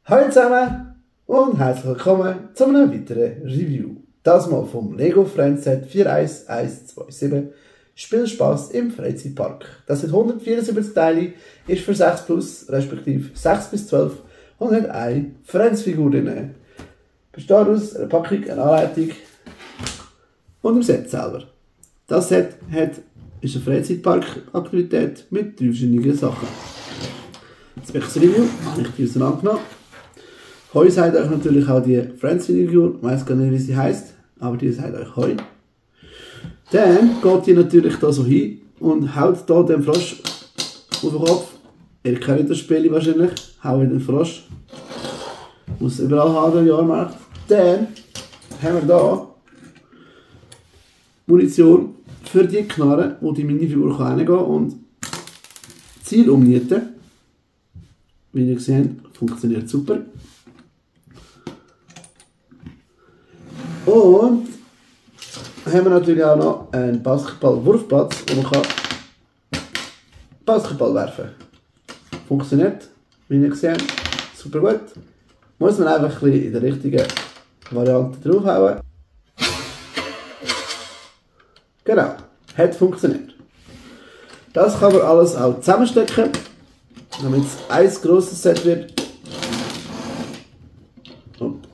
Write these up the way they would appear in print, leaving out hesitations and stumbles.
Hallo zusammen und herzlich willkommen zu einem weiteren Review. Das mal vom Lego Friends Set 41127 Spielspaß im Freizeitpark. Das sind 174 Teile, ist für 6 plus, respektive 6 bis 12 und hat eine Friends-Figur drin. Besteht aus einer Packung, einer Anleitung und dem Set selber. Das Set ist eine Freizeitpark-Aktivität mit 3 verschiedenen Sachen. Das Review habe ich die auseinandergenommen. Heu sagt euch natürlich auch die Friends-Figur, ich weiß gar nicht, wie sie heisst, aber die sagt euch Heu. Dann geht die natürlich da so hin und haut da den Frosch auf den Kopf. Ihr kennt das Spiel wahrscheinlich, haut den Frosch. Muss überall haben, im Jahrmarkt. Dann haben wir da Munition für die Knarre, wo die Minifigur reingehen kann und Ziel umnieten. Wie ihr seht, funktioniert super. Und haben wir natürlich auch noch einen Basketball-Wurfplatz, wo man Basketball werfen kann. Funktioniert, wie ihr seht, super gut. Muss man einfach ein bisschen in der richtigen Variante draufhauen. Genau, hat funktioniert. Das kann man alles auch zusammenstecken, damit es ein grosses Set wird. Und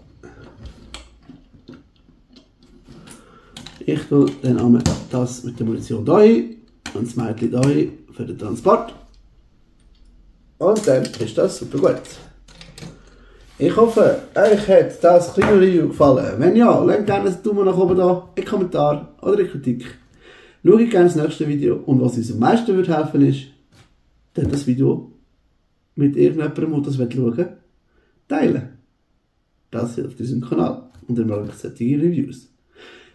ich tue dann einmal das mit der Munition hier hin und das Mädchen hier hin für den Transport. Und dann ist das super gut. Ich hoffe, euch hat das kleine Review gefallen. Wenn ja, lasst gerne einen Daumen nach oben da, einen Kommentar oder eine Kritik. Schaut gerne das nächste Video und was uns am meisten wird helfen ist, dann das Video mit irgendjemandem, der das schauen will, teilen. Das hilft unserem Kanal und ermöglicht solche Reviews.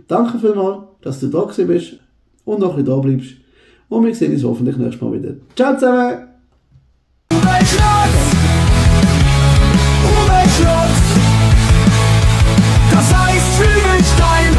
Danke vielmals, dass du da bist und noch ein bisschen da bleibst. Und wir sehen uns hoffentlich nächstes Mal wieder. Ciao zusammen! Das heißt Flügelstein.